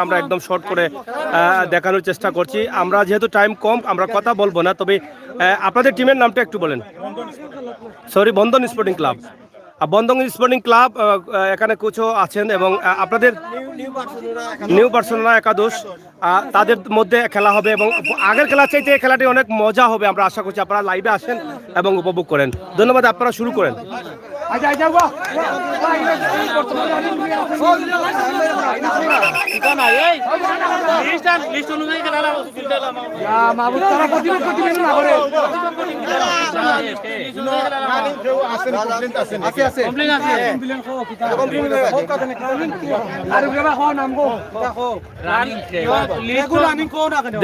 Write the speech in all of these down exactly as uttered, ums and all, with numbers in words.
আমরা একদম শর্ট করে আহ, দেখানোর চেষ্টা করছি। আমরা যেহেতু টাইম কম, আমরা কথা বলবো না, তবে আহ, আপনাদের টিমের নামটা একটু বলেন। সরি, বন্ধন স্পোর্টিং ক্লাব। আর বন্ধন স্পোর্টিং ক্লাব আহ, আহ, এখানে কোচও আছেন এবং আহ, আপনাদের নিউ বার্সেলোনা একাদশ, আহ, তাদের মধ্যে খেলা হবে এবং আগের খেলা চাইতে এই খেলাটি অনেক মজা হবে। আমরা আশা করছি আপনারা লাইভে আসেন এবং উপভোগ করেন। ধন্যবাদ, আপনারা শুরু করেন।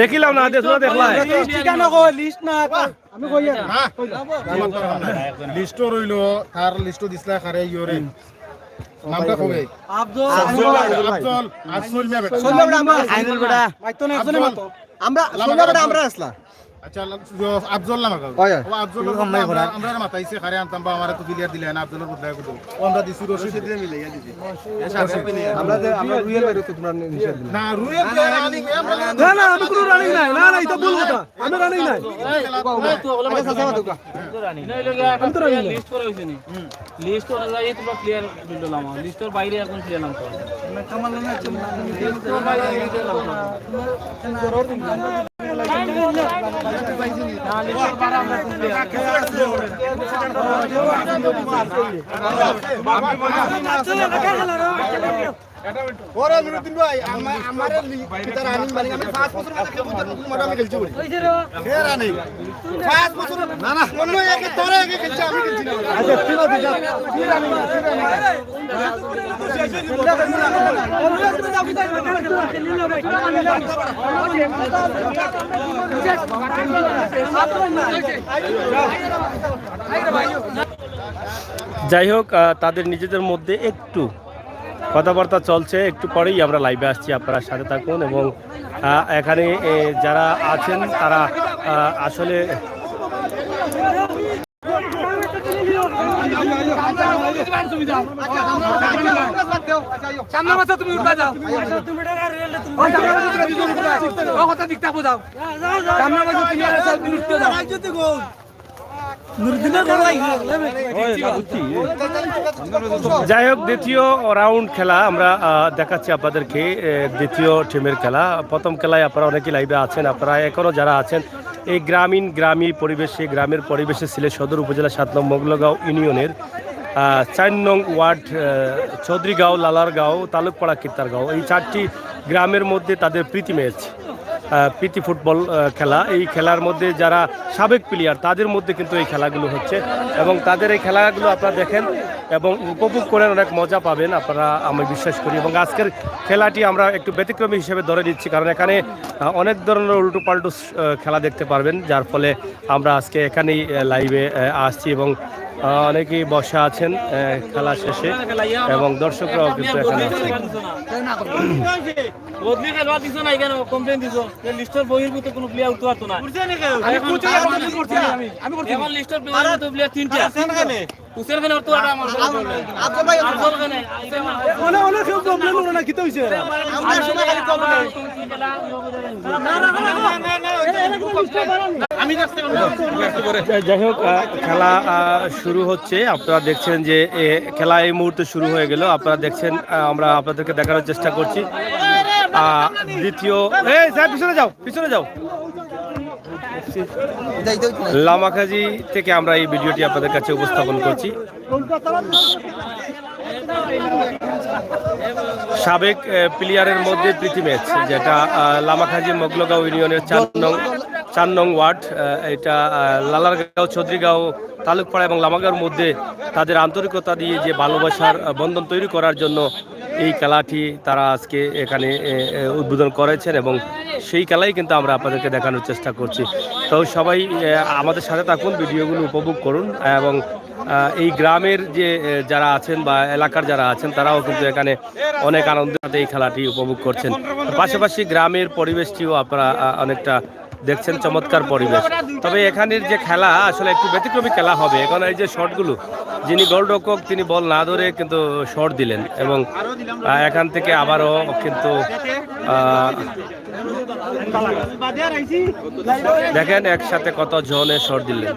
দেখিলাম না, দেখো, দেখলাই। লিস্টো রইল, তার লিস্টো দিছলা কারে ইয়োরে। নামটা কবে? আফজল। আফজল, আফজল মিয়া বেটা। আইনুল বেটা। মাইতো না, একজনে মাতো। আমরা, লামা সন্ধ্যা বেটা আমরা আসলা। আচ্ছা, আফজল নামা কাউ। ওই, ওই। ও আফজল আমরা, আমরা মাতাইছে, কারে আনতাম বা আমারে তো ক্লিয়ার দিলে না, আফজলর বদলায় কত। ও আমরা দিছি রশিদ। আমরা যে, আমরা রুয়েল বাইরে তো তোমরা নিষেধ দিলে। না, রুয়েল তো রানিং, আমরা না, না, আমি কোনো রানিং নাই। না, না, এটা ভুল কথা। আমি রানিং নাই। আচ্ছা, চাচা, মাতো। লিস্ট করা হইছে নি? লিস্ট অনুযায়ী তোমরা প্লেয়ার দিলাম, লিস্টর বাইরে এখন প্লেয়ার নাম। ওরে নুরুদ্দিন ভাই, আমার, আমারে লি-, কিতা রানিং মানিং, আমি পাঁচ বছর মাঝে কেউ তো নতুন মাঠে আমি খেলছি বলি। হে রানিং। পাঁচ বছর, না, না। অন্য একে, তারা একে খেলছে, আমি খেলছি না। আচ্ছা, ঠিক আছে, যা। তুই রানিং, তুই রানিং। যাই হোক, আহ, তাদের নিজেদের মধ্যে একটু কথাবার্তা চলছে, একটু পরেই আমরা লাইভে আসছি, আপনারা সাথে থাকুন। এবং আহ, এখানে এ, যারা আছেন তারা আহ, আসলে সামনে মাসে তুমি উঠবা যাও। ও সামনে মাসে তুমি উঠবা যাও। ও কথা ঠিক থাকবো যাও। সামনে মাসে তুমি আর সাত দিন উঠতে যাও। যাই হোক, দ্বিতীয় রাউন্ড খেলা আমরা আহ, দেখাচ্ছি আপনাদেরকে। এ, দ্বিতীয় টিমের খেলা, প্রথম খেলায় আপনারা অনেকেই লাইভে আছেন, আপনারা এখনো যারা আছেন এই গ্রামীণ গ্রামী পরিবেশে, গ্রামের পরিবেশে সিলেট সদর উপজেলা সাত নং মগলগাঁও ইউনিয়নের আহ, চার নং ওয়ার্ড, আহ, চৌধুরীগাঁও, লালারগাঁও, তালুকপাড়া, কিত্তারগাঁও, এই চারটি গ্রামের মধ্যে তাদের প্রীতি ম্যাচ, আহ, প্রীতি ফুটবল আহ, খেলা। এই খেলার মধ্যে যারা সাবেক প্লেয়ার, তাদের মধ্যে কিন্তু এই খেলাগুলো হচ্ছে এবং তাদের এই খেলাগুলো আপনারা দেখেন এবং উপভোগ করেন, অনেক মজা পাবেন আপনারা, আমি বিশ্বাস করি। এবং আজকের খেলাটি আমরা একটু ব্যতিক্রমী হিসেবে ধরে নিচ্ছি, কারণ এখানে আহ, অনেক ধরনের উল্টোপাল্টো আহ, খেলা দেখতে পারবেন, যার ফলে আমরা আজকে এখানেই আহ, লাইভে আহ, আসছি এবং আহ, অনেকেই বসা আছেন আহ, খেলা শেষে এবং দর্শকরাও কিন্তু এখানে আছেন। বদলি খেলোয়াড় দিছো না, এখানে কমপ্লেন দিছো যে লিস্টর বহির্ভূত কোনো প্লেয়ার উঠতে পারতো না। আমি কোচে আমি করছি, আমি করছি। এখন লিস্টর বহির্ভূত প্লেয়ার তিনটা। হুসেন খান ওর তো একটা আমার আফজল ভাই, আফজল খানে। অনেক, অনেক কেউ প্রবলেম হলো না, কিতা হইছে? আমরা সময় খালি প্রবলেম। আমি দেখছি আমরা। যাই হোক, আহ, খেলা আহ, শুরু হচ্ছে। আপনারা দেখছেন যে এ, খেলা এই মুহূর্তে শুরু হয়ে গেল। আপনারা দেখছেন, আহ, আমরা আপনাদেরকে দেখানোর চেষ্টা করছি। আহ, দ্বিতীয়, এই, যাও, পিছনে যাও, পিছনে যাও। লামাকাজি থেকে আমরা এই ভিডিওটি আপনাদের কাছে উপস্থাপন করছি। সাবেক আহ, প্লেয়ারের মধ্যে প্রীতি ম্যাচ, যেটা আহ, লামাকাজি মগলগাঁও ইউনিয়নের চার নং, চার নং ওয়ার্ড, আহ, এটা আহ, লালারগাঁও, চৌধুরীগাঁও, তালুকপাড়া এবং লামাগাঁওর মধ্যে তাদের আন্তরিকতা দিয়ে যে ভালোবাসার আহ, বন্ধন তৈরি করার জন্য এই খেলাটি তারা আজকে এখানে এ, এ, উদ্বোধন করেছেন এবং সেই খেলাই কিন্তু আমরা আপনাদেরকে দেখানোর চেষ্টা করছি। তো সবাই এ, আমাদের সাথে থাকুন, ভিডিওগুলো উপভোগ করুন এবং আহ, এই গ্রামের যে এ, যারা আছেন বা এলাকার যারা আছেন, তারাও কিন্তু এখানে অনেক আনন্দের সাথে এই খেলাটি উপভোগ করছেন। পাশাপাশি গ্রামের পরিবেশটিও আপনারা আহ, অনেকটা দেখছেন চমৎকার পরিবেশ। তবে এখানের যে খেলা, আসলে একটু ব্যতিক্রমী খেলা হবে। এখন এই যে শটগুলো, যিনি গোলরক্ষক, তিনি বল না ধরে কিন্তু শট দিলেন এবং আহ, এখান থেকে আবারও কিন্তু আহ, দেখেন একসাথে কত জনে শট দিলেন।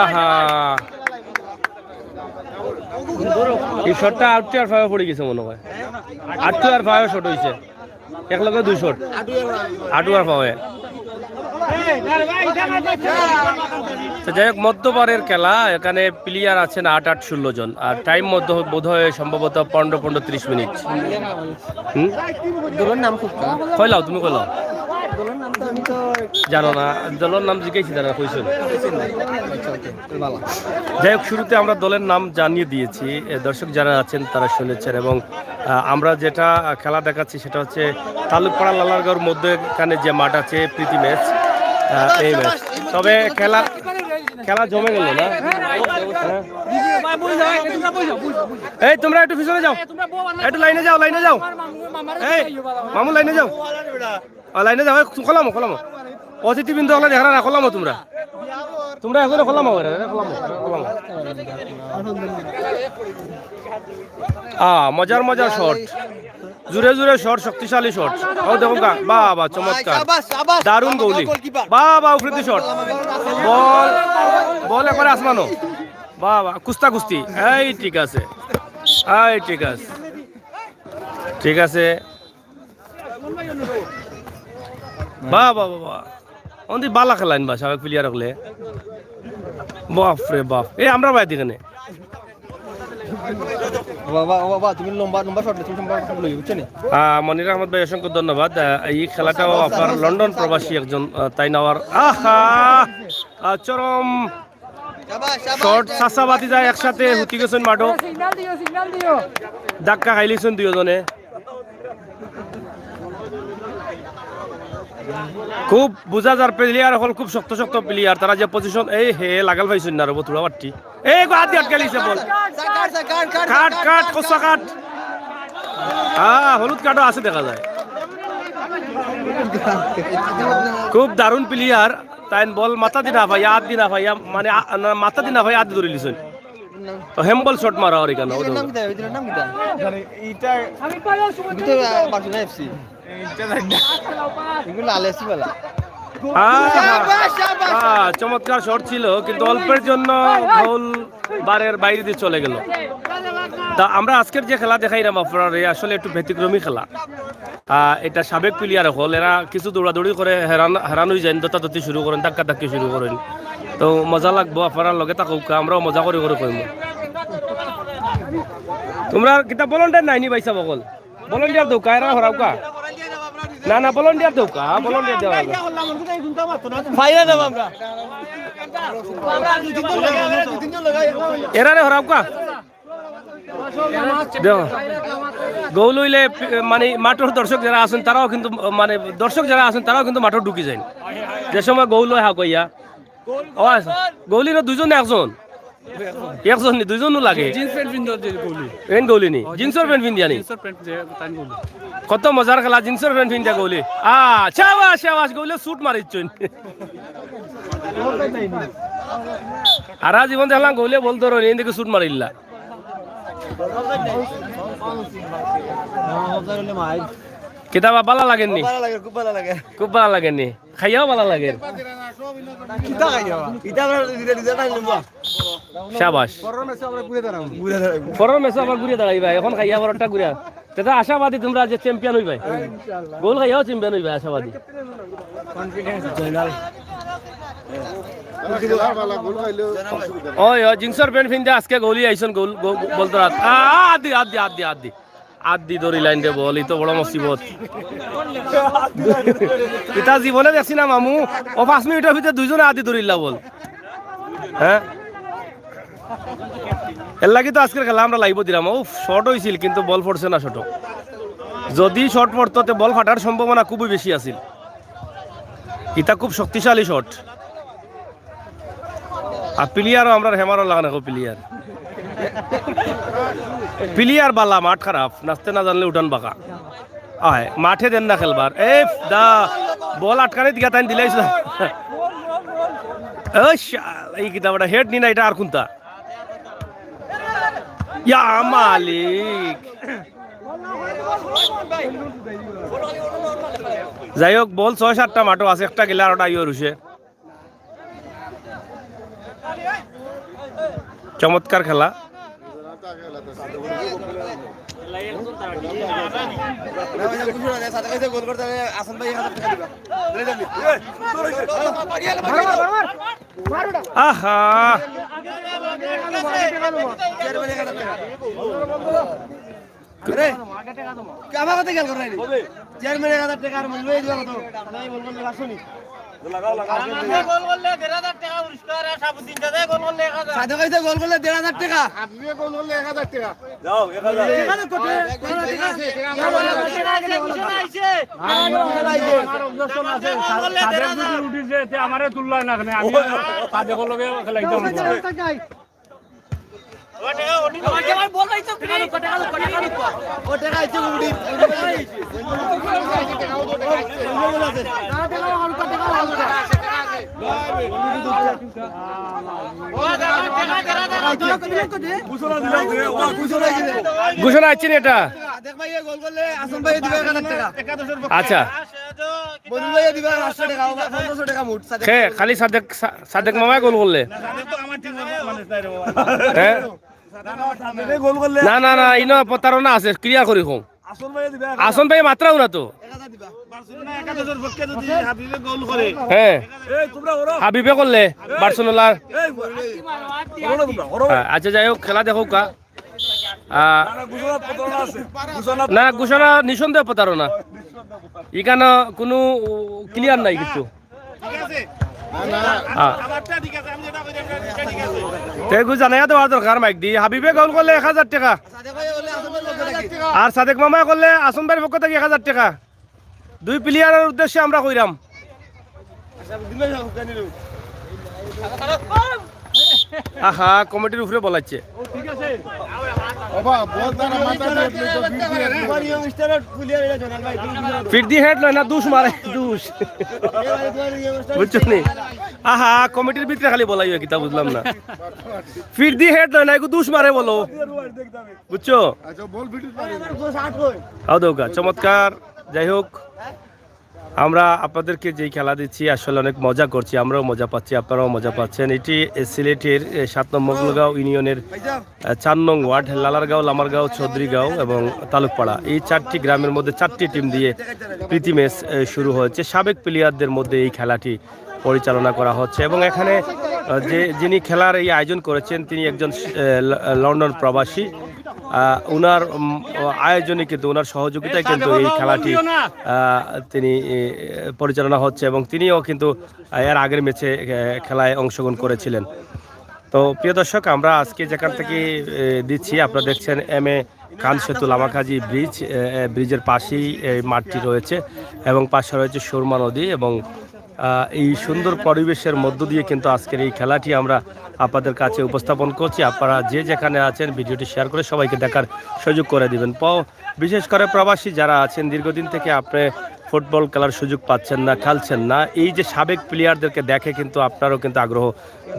আহা, এই শটটা আট আর ফাইভে পড়ে গেছে মনে হয়। আট আর ফাইভে শট হইছে, এক লগে দুই শট। আট আর ফাইভে। তো যাই হোক, মধ্যবারের খেলা, এখানে প্লেয়ার আছেন আট আট ষোলো জন, আর টাইম মধ্য বোধ হয় সম্ভবত পনেরো পনেরো ত্রিশ মিনিট। হুম। দলের নাম খুব খারাপ। কইলাও, তুমি কইলাও। দলের নাম তো আমি তো জানো না। দলের নাম জিজ্ঞেস জানা কইছো। আচ্ছা, ওকে, ভালো। যাই হোক, শুরুতে আমরা দলের নাম জানিয়ে দিয়েছি। এ, দর্শক যারা আছেন, তারা শুনেছেন। এবং আহ, আমরা যেটা খেলা দেখাচ্ছি, সেটা হচ্ছে তালুকপাড়া লালারগাঁওর মধ্যে এখানে যে মাঠ আছে, প্রীতি ম্যাচ, আহ, এই ম্যাচ। তবে খেলা, খেলা জমে গেল না? হ্যাঁ? এই, তোমরা একটু পিছনে যাও, একটু লাইনে যাও, লাইনে যাও। এই, মামু, লাইনে যাও। আর লাইনে যাও, এই, খোলামো, খোলামো। অতিথিবৃন্দ হলে দেখা না, খোলামো তোমরা। তোমরা এখন খোলামো, এরা, এরা খোলামো, খোলামো। আ, মজার মজার শট। জুরে জুরে শট, শক্তিশালী শট। ও দেখো গা, বাহ, বাহ, চমৎকার। দারুণ গোলি। বাহ, বাহ, উফরেদি শট। বল, বল একবারে আসমানো। বাহ, বাহ, কুস্তা কুস্তি। এই ঠিক আছে। এই ঠিক আছে। ঠিক আছে। বাহ, বাহ, বাহ, বাহ। অন্দি বালা খেলাইন বা সাবেক প্লেয়ার হকলে। বাপ রে বাপ। এ, আমরা বাইদি কেনে? বাবা, বাবা, তুমি লম্বা, লম্বা শট, তুমি লম্বা শট লইও, বুঝছো নি? আহ, মনির আহমদ ভাই, অসংখ্য ধন্যবাদ। আহ, এই খেলাটাও আপনার লন্ডন প্রবাসী একজন, আহ, তাই না? আর আহা! আহ, চরম শট, চাচা ভাতিজা একসাথে হুতি গেছেন মাঠো। সিগন্যাল দিও, সিগন্যাল দিও। ধাক্কা খাইলিছেন দুইজনে। খুব বুঝা যার প্লেয়ার হকল, খুব শক্ত শক্ত প্লেয়ার। তারা যে পজিশন, এই হে লাগাল পাইছেন না রে, বতুড়া বাট্টি। এই গো, আদি আটকে লিছে বল। কাট, কাট, কসা কাট। হ্যাঁ, হলুদ কার্ডও আছে দেখা যায়। খুব দারুণ প্লেয়ার। তাইন বল মাথা দি না পাইয়া, আত দি না পাইয়া, মানে, আ-, না, মাথা দি না পাইয়া আত দি ধরি লিছইন। তো হ্যাম্বল শট মারা ওর এখানে, ও দেখো। নাম কিতা? এটার নাম কিতা? ইটা, ইটা বার্সেলোনা এফসি। ইটা জানি না। এগুলো লাল এফসি বালা। আহ, আহ, চমৎকার শট ছিল, কিন্তু অল্পের জন্য গোল বারের বাইরে দিয়ে চলে গেল। তা আমরা আজকের যে খেলা দেখাইলাম আপনারা, আসলে একটু ব্যতিক্রমী খেলা। আহ, এটা সাবেক প্লেয়ার হকল, এরা কিছু দৌড়াদৌড়ি করে, হেরান, হেরান হয়ে যায়, দত্তাদত্তি শুরু করেন, ধাক্কা ধাক্কি শুরু করেন। তো মজা লাগবো, আপনারা লগে থাকউক্কা, আমরাও মজা করি করি কইমু। তোমরা কিতা ভলান্টিয়ার নাইনি ভাইসাব হকল? ভলান্টিয়ার দেউক্কা, এরা হরাউক্কা। না, না, ভলান্টিয়ার দেউক্কা, ভলান্টিয়ার দেওয়া। ফাইরা দেব আমরা। এরারে হরাউক্কা। দেখো, গোল হইলে পি-, মানে মাঠর দর্শক যারা আছেন তারাও কিন্তু, মানে দর্শক যারা আছেন তারাও কিন্তু মাঠর ঢুকি যায়। যে সময় গোল হয় হাকইয়া। ও আচ্ছা, গোল হইলে দুইজন না একজন? একজন নি, দুইজনও লাগে। জিন্স প্যান্ট পিন্দা যে গোলি। এন গোলি নি? জিন্সর প্যান্ট পিন্দিয়া নি? জিন্সর প্যান্ট যে তান গোলি। কত মজার খেলা, জিন্সর প্যান্ট পিন্দিয়া গোলি। আ, শাবাশ, শাবাশ, গোলে শুট মারিচ্ছইন। আর আজ জীবন দেখলাম গোলে বল ধরো নি, এদিকে শুট মারিল্লা। কিতাবা বালা লাগেননি? ভালো লাগে, খুব ভালো লাগে। খুব বালা লাগেননি? খাইয়াও বালা লাগে। কিতা খাইয়া? ইটা আমরা নিজে নিজে খাই নেবো। শাবাশ। পরের ম্যাচে আমরা ঘুরে দাঁড়াবো। ঘুরে দাঁড়াবো। পরের ম্যাচে আবার ঘুরে দাঁড়াইবা, এখন খাইয়া পরেরটা ঘুরে। তে তো আশাবাদী তোমরা যে চ্যাম্পিয়ন হইবায়। গোল খাইয়াও চ্যাম্পিয়ন হইবায় আশাবাদী। কনফিডেন্স জয়নাল। ওই, ওই, জিন্সর প্যান্ট পিন্দে আজকে গোলি আইছন, গোল, গো-, বলতো রাত। আ, আ, আদি, আদি, আদি, আদি। আদি ধরি লাইন দে বল, ই তো বড় মুসিবত। ইতা জীবনে দেখছি না মামু, ও পাঁচ মিনিটর ভিতরে দুইজনে আদি ধরিল্লা বল। হ্যাঁ? এর লাগি তো আজকের খেলা আমরা লাইভও দিলাম। উফ, শট হইছিল, কিন্তু বল পড়ছে না শটো। যদি শট পড়তো, তে বল ফাটার সম্ভাবনা খুবই বেশি আছিল। ইটা খুব শক্তিশালী শট। আর প্লেয়ারও আমরা হেমারও লাগানো প্লেয়ার। প্লেয়ার বালা, মাঠ খারাপ, নাচতে না জানলে উঠান বাঁকা। আয়, মাঠে দেন না খেলবার। এ দা, বল আটকানি দিকে তাই দিলাইছ। ওই শালা, এই কিতা বড় হেড নি না, এটা আর কোনটা? ইয়া মালিক। যাই হোক, বল ছয় সাতটা মাঠও আছে, একটা গেলে আর ওটা ইয়ে রুশে। চমৎকার খেলা। আহা। আরে, কে আমার কথা খেয়াল করে নাই? চেয়ারম্যান এক হাজার টাকা আর মূল্য এই দিবা কত? আমি বলবো না, আসুনি। সাদে কইছে গোল করলে দেড় হাজার টাকা। আপনি গোল করলে এক হাজার টাকা। যাও, এক হাজার। এখানে কত? এক হাজার টাকা আছে, টাকা আমার কাছে। আমার objection আছে। সাদে যদি উঠি যে, তে আমারে তুললাই না কেনে? আমি সাদে গোল লগে খেলাইতাম। ঘোষণা আইছে নি এটা? সাদেক ভাইয়ে গোল করলে আসন ভাইয়ে দিবা এক হাজার টাকা। আচ্ছা। মনির ভাইয়ে দিবা পাঁচশো টাকা, পনেরোশো টাকা মোট। সাদেক খে, খালি সাদেক, সা-, সাদেক মামায় গোল করলে। সাদেক তো আমার টিমর মানুষ নাই রে বাবা। হ্যাঁ? সাদেক গোল করলে না, না, না, ইনো প্রতারণা আছে, ক্লিয়ার করি কম। আসন ভাইয়ে দিবা। আসন ভাই মাত্রাও না তো। এক হাজার দিবা। বার্সেলোনা একাদশের পক্ষে যদি হাবিবে গোল করে। হ্যাঁ। এই, তোমরা ওরো। হাবিবে করলে বার্সেলোনার। এই, ওরো না তোমরা, ওরো। হ্যাঁ, আচ্ছা, যাই হোক, খেলা দেখো কা। আহ, না, না, ঘোষণা প্রতারণা আছে। ঘোষণা না, ঘোষণা নিঃসন্দেহে প্রতারণা। এখানে কোনো ক্লিয়ার নাই কিছু। ঠিক আছে। হ্যাঁ। আমারটা ঠিক আছে, আমি যেটা কইছি, আমারটা ঠিক আছে। তে এগু জানাইয়া দেওয়ার দরকার মাইক দি। হাবিবে গোল করলে এক হাজার টাকা। আর সাদেক মামায় করলে আসন ভাইর পক্ষ থাকি এক হাজার টাকা। দুই প্লেয়ারের উদ্দেশ্যে আমরা কইরাম। আহা, কমিটির উপরে বলাইছে। বাবা, বল তারা মাথা দিয়ে তুই তো ফিরতি হেড লয় না, দুষ মারে, দুষ। বুঝছো নি? আহা, কমিটির ভিতরে খালি বলাই হয় কিতা, বুঝলাম না। ফিরতি হেড লয় না, এগু দুষ মারে বলো। বুঝছো? আচ্ছা, বল ফিরতি মারে। আও দৌকা, চমৎকার। যাই হোক, আমরা আপনাদেরকে যেই খেলা দিচ্ছি, আসলে অনেক মজা করছি, আমরাও মজা পাচ্ছি, আপনারাও মজা পাচ্ছেন। এটি, এ, সিলেটের, এ, সাত নম্বর গোলগাঁও ইউনিয়নের, এ, চার নং ওয়ার্ড, লালারগাঁও, লামারগাঁও, চৌধুরীগাঁও এবং তালুকপাড়া। এই চারটি গ্রামের মধ্যে চারটি টিম দিয়ে প্রীতি ম্যাচ, এ, শুরু হয়েছে। সাবেক প্লেয়ারদের মধ্যে এই খেলাটি পরিচালনা করা হচ্ছে এবং এখানে, আহ, যে, যিনি খেলার এই আয়োজন করেছেন, তিনি একজন, আহ, ল-, লন্ডন প্রবাসী। আহ, ওনার, উম, আয়োজনে কিন্তু, ওনার সহযোগিতায় কিন্তু এই খেলাটি, আহ, তিনি, এ, পরিচালনা হচ্ছে এবং তিনিও কিন্তু, আহ, এর আগের ম্যাচে, আহ, খেলায় অংশগ্রহণ করেছিলেন। তো প্রিয় দর্শক, আমরা আজকে যেখান থেকে, এ, দিচ্ছি, আপনারা দেখছেন এম এ খান সেতু লামাকাজি ব্রিজ, এ, এ, ব্রিজের পাশেই এই মাঠটি রয়েছে এবং পাশে রয়েছে সুরমা নদী এবং, আহ, এই সুন্দর পরিবেশের মধ্য দিয়ে কিন্তু আজকের এই খেলাটি আমরা আপনাদের কাছে উপস্থাপন করছি। আপনারা যে যেখানে আছেন, ভিডিওটি শেয়ার করে সবাইকে দেখার সুযোগ করে দিবেন। প-, বিশেষ করে প্রবাসী যারা আছেন, দীর্ঘদিন থেকে আপনি ফুটবল খেলার সুযোগ পাচ্ছেন না, খেলছেন না, এই যে সাবেক প্লেয়ারদেরকে দেখে কিন্তু আপনারও কিন্তু আগ্রহ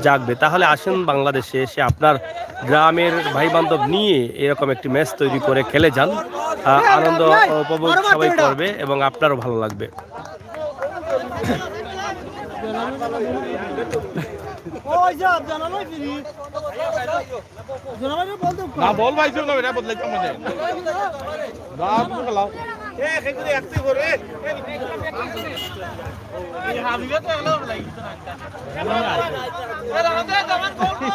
জাগবে। তাহলে আসুন বাংলাদেশে এসে আপনার গ্রামের ভাই বান্ধব নিয়ে এরকম একটি ম্যাচ তৈরি করে খেলে যান। আহ, আনন্দ উপভোগ সবাই করবে এবং আপনারও ভালো লাগবে। না, বল ভাই, চলো, এটা বদলাইতে হবে। না, তুমি খেলাও। এ, সেগুলি একটি করে। এই হাবিবে তো এলো, লাগি তো না। এ, রাজা, জামান, গোল, গোল।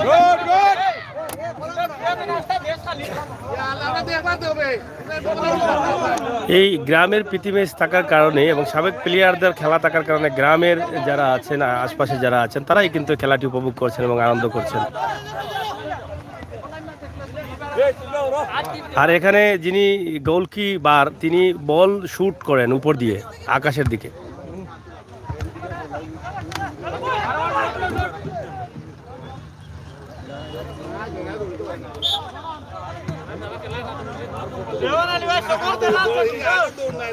Good, good. এই গ্রামের প্রীতি ম্যাচ থাকার কারণে এবং সাবেক প্লেয়ারদের খেলা থাকার কারণে গ্রামের যারা আছেন, আ-, আশপাশে যারা আছেন, তারাই কিন্তু খেলাটি উপভোগ করছেন এবং আনন্দ করছেন। আর এখানে যিনি গোলকিপার, তিনি বল শুট করেন উপর দিয়ে আকাশের দিকে।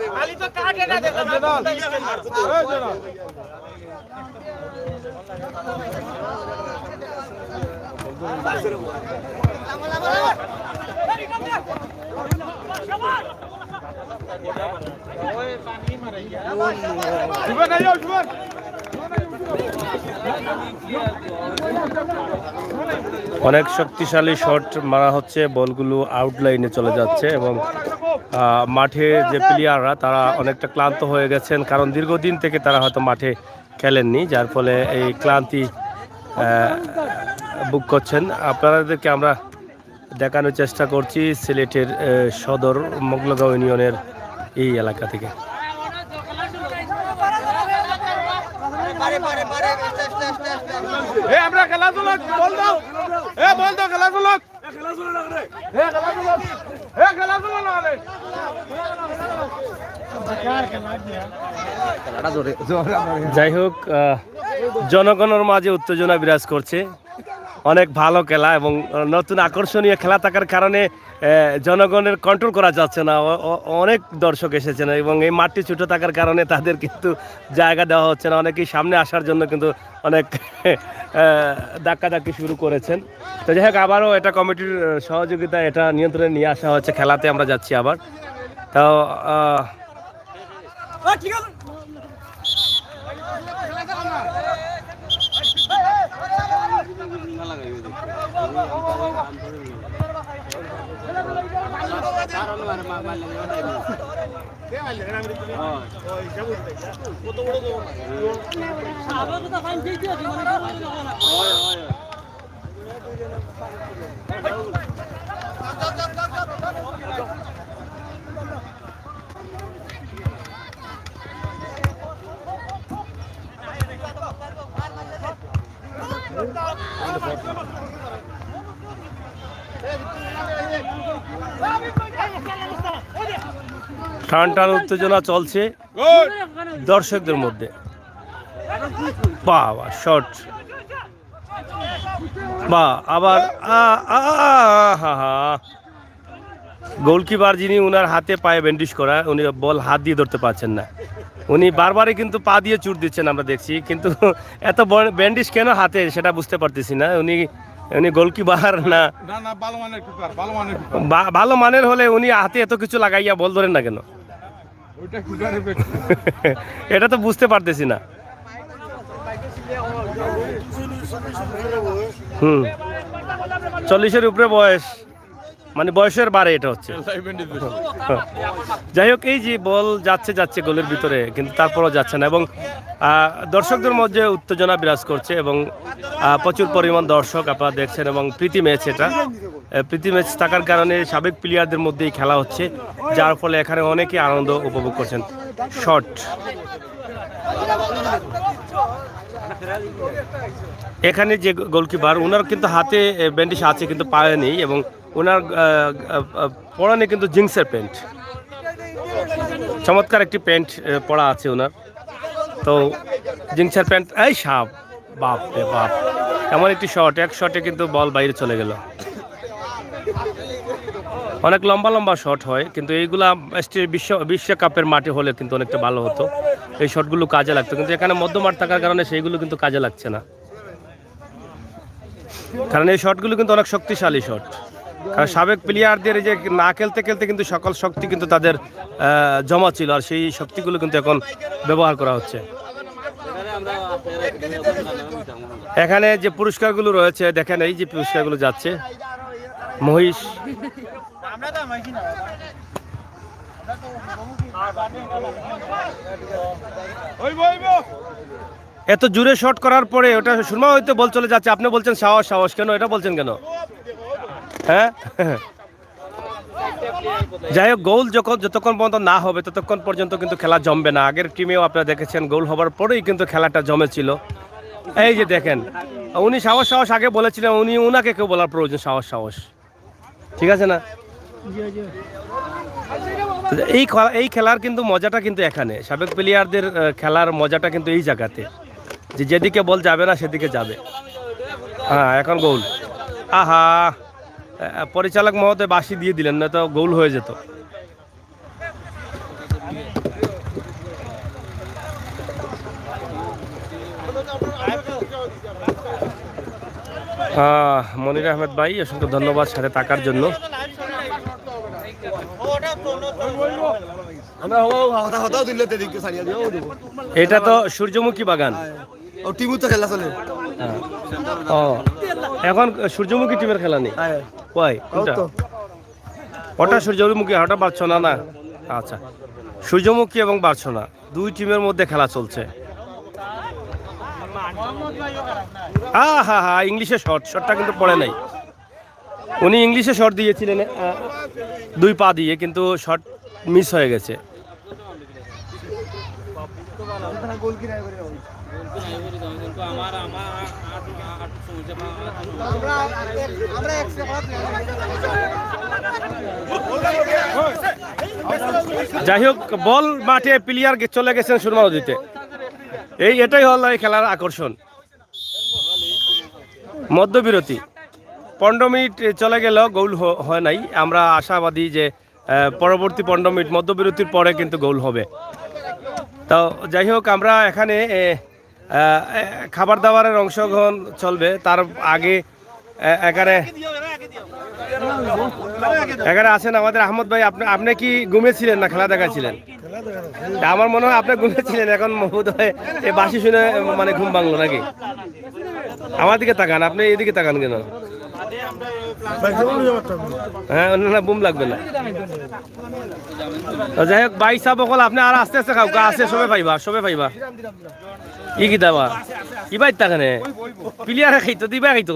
খালি তো কাটে না, দেখা যাচ্ছে না। অনেক শক্তিশালী শট মারা হচ্ছে, বলগুলো আউটলাইনে চলে যাচ্ছে এবং আহ, মাঠে যে প্লেয়াররা, তারা অনেকটা ক্লান্ত হয়ে গেছেন, কারণ দীর্ঘদিন থেকে তারা হয়তো মাঠে খেলেননি, যার ফলে এই ক্লান্তি আহ, ভোগ করছেন। আপনাদেরকে আমরা দেখানোর চেষ্টা করছি সিলেটের আহ, সদর মগলগাঁও ইউনিয়নের এই এলাকা থেকে। এ, আমরা খেলা চলো, বল দাও। এ, বল দাও, খেলা চলো। এ, খেলা চলো। এ, খেলা চলো না রে। যাই হোক, আহ, জনগণের মাঝে উত্তেজনা বিরাজ করছে। অনেক ভালো খেলা এবং নতুন আকর্ষণীয় খেলা থাকার কারণে, আহ, জনগণের কন্ট্রোল করা যাচ্ছে না। অ-, অ-, অনেক দর্শক এসেছেন এবং এই মাঠটি ছোট থাকার কারণে তাদের কিন্তু জায়গা দেওয়া হচ্ছে না। অনেকেই সামনে আসার জন্য কিন্তু অনেক আহ, ধাক্কাধাক্কি শুরু করেছেন। তো যাই হোক, আবারও এটা কমিটির আহ, সহযোগিতা, এটা নিয়ন্ত্রণে নিয়ে আসা হয়েছে। খেলাতে আমরা যাচ্ছি আবার। তো আহ, টান টান উত্তেজনা চলছে দর্শকদের মধ্যে। বাবা, শট! বা আবার আ, আ, আ, হা, হা। গোলকিপার যিনি, ওনার হাতে পায়ে ব্যান্ডেজ করা, উনি বল হাত দিয়ে ধরতে পারছেন না। উনি বারবারই কিন্তু পা দিয়ে চুট দিচ্ছেন, আমরা দেখছি, কিন্তু এত বড় ব্যান্ডেজ কেন হাতে, সেটা বুঝতে পারতেছি না। উনি উনি গোলকিপার না? না, না, ভালো মানের কিপার, ভালো মানের কিপার। বা- ভালো মানের হলে উনি হাতে এত কিছু লাগাইয়া বল ধরেন না কেন? ওইটা কিপারের ব্যাট। এটা তো বুঝতে পারতেছি না। হুম। চল্লিশের উপরে বয়স, মানে বয়সের বারে এটা হচ্ছে। যাই হোক, এই যে বল যাচ্ছে যাচ্ছে গোলের ভিতরে, কিন্তু তারপরও যাচ্ছে না। এবং আহ, দর্শকদের মধ্যে উত্তেজনা বিরাজ করছে এবং আহ, প্রচুর পরিমাণ দর্শক আপনারা দেখছেন এবং প্রীতি ম্যাচ এটা। আহ, প্রীতি ম্যাচ থাকার কারণে সাবেক প্লেয়ারদের মধ্যেই খেলা হচ্ছে, যার ফলে এখানে অনেকে আনন্দ উপভোগ করছেন। শট। এখানে যে গোলকিপার, ওনার কিন্তু হাতে ব্যান্ডেজ আছে কিন্তু পায়ে নেই, এবং ওনার আহ, আহ, আহ, পরনে কিন্তু জিন্সের প্যান্ট। চমৎকার একটি প্যান্ট আহ, পরা আছে ওনার। তো জিন্সের প্যান্ট, এই সাপ, বাপ রে বাপ। এমন একটি শট, এক শটে কিন্তু বল বাইরে চলে গেল। অনেক লম্বা লম্বা শট হয়, কিন্তু এইগুলা স্টে- বিশ্ব বিশ্বকাপের মাঠে হলে কিন্তু অনেকটা ভালো হতো, এই শটগুলো কাজে লাগতো। কিন্তু এখানে মধ্যমাঠ থাকার কারণে সেইগুলো কিন্তু কাজে লাগছে না, কারণ এই শটগুলো কিন্তু অনেক শক্তিশালী শট। কারণ সাবেক প্লেয়ারদের এই যে না খেলতে খেলতে কিন্তু সকল শক্তি কিন্তু তাদের আহ, জমা ছিল, আর সেই শক্তিগুলো কিন্তু এখন ব্যবহার করা হচ্ছে। এখানে যে পুরস্কারগুলো রয়েছে, দেখেন, এই যে পুরস্কারগুলো যাচ্ছে, মহিষ। এত জোরে শট করার পরে ওটা সুরমা হইতে বল চলে যাচ্ছে, আপনি বলছেন সাহস, সাহস, কেন এটা বলছেন কেন? হ্যাঁ। যাই হোক, গোল যখন, যতক্ষণ পর্যন্ত না হবে, ততক্ষণ পর্যন্ত কিন্তু খেলা জমবে না। আগের টিমেও আপনারা দেখেছেন, গোল হবার পরেই কিন্তু খেলাটা জমেছিল। এই যে দেখেন, উনি সাহস, সাহস আগে বলেছিলেন, উনি, ওনাকে কেউ বলার প্রয়োজন, সাহস, সাহস, ঠিক আছে না? এই খেলা, এই খেলার কিন্তু মজাটা কিন্তু এখানে, সাবেক প্লেয়ারদের আহ, খেলার মজাটা কিন্তু এই জায়গাতে, যে যেদিকে বল যাবে না, সেদিকে যাবে। হ্যাঁ, এখন গোল। আহা, আহ, পরিচালক মহোদয় বাঁশি দিয়ে দিলেন, না তো গোল হয়ে যেত। আহ, মনির আহমেদ ভাই, অসংখ্য ধন্যবাদ সাথে থাকার জন্য। আমরা হো-, হতা-, হতাও দিলে তো এদিকে ছাড়িয়ে দিও, ও দিব। এটা তো সূর্যমুখী বাগান। হ্যাঁ। ও টিমও তো খেলা চলে। হ্যাঁ। ও, এখন সূর্যমুখী টিমের খেলা নেই? হ্যাঁ। কই? ও কোনটা? তো। ওটা সূর্যমুখী, ওটা বার্সেলোনা না? আচ্ছা, সূর্যমুখী এবং বার্সেলোনা দুই টিমের মধ্যে খেলা চলছে। আহা হা, ইংলিশে শট, শটটা কিন্তু পড়ে নাই। উনি ইংলিশে শট দিয়েছিলেন, আহ, দুই পা দিয়ে, কিন্তু শট মিস হয়ে গেছে। যাই হোক, বল মাঠে, প্লেয়ার চলে গেছেন সুরমা নদীতে। এই, এটাই হলো এই খেলার আকর্ষণ। মধ্যবিরতি, পনেরো মিনিট চলে গেল, গোল হ-, হয় নাই। আমরা আশাবাদী যে আহ, পরবর্তী পনেরো মিনিট, মধ্যবিরতির পরে কিন্তু গোল হবে। তো যাই হোক, আমরা এখানে, এ, আহ, এ, খাবার দাবারের অংশগ্রহণ চলবে। তার আগে, এ, এখানে, এখানে আছেন আমাদের আহমদ ভাই। আপনি, আপনি কি ঘুমেছিলেন না খেলা দেখাচ্ছিলেন? তা আমার মনে হয় আপনি ঘুমেছিলেন, এখন বোধ হয় এই বাঁশি শুনে, মানে, ঘুম ভাঙলো নাকি? আমার দিকে তাকান, আপনি এদিকে তাকান কেন? হ্যাঁ, না, না, বুম লাগবে না। তো যাই হোক, ভাই সাহেব, অকল আপনি আর আস্তে আস্তে খাও, আছে, সবে পাইবা, সবে পাইবা। ই কি দাবা? ই বাইর তাকানে? প্লেয়ারে খাইতো, দিবা খাইতো।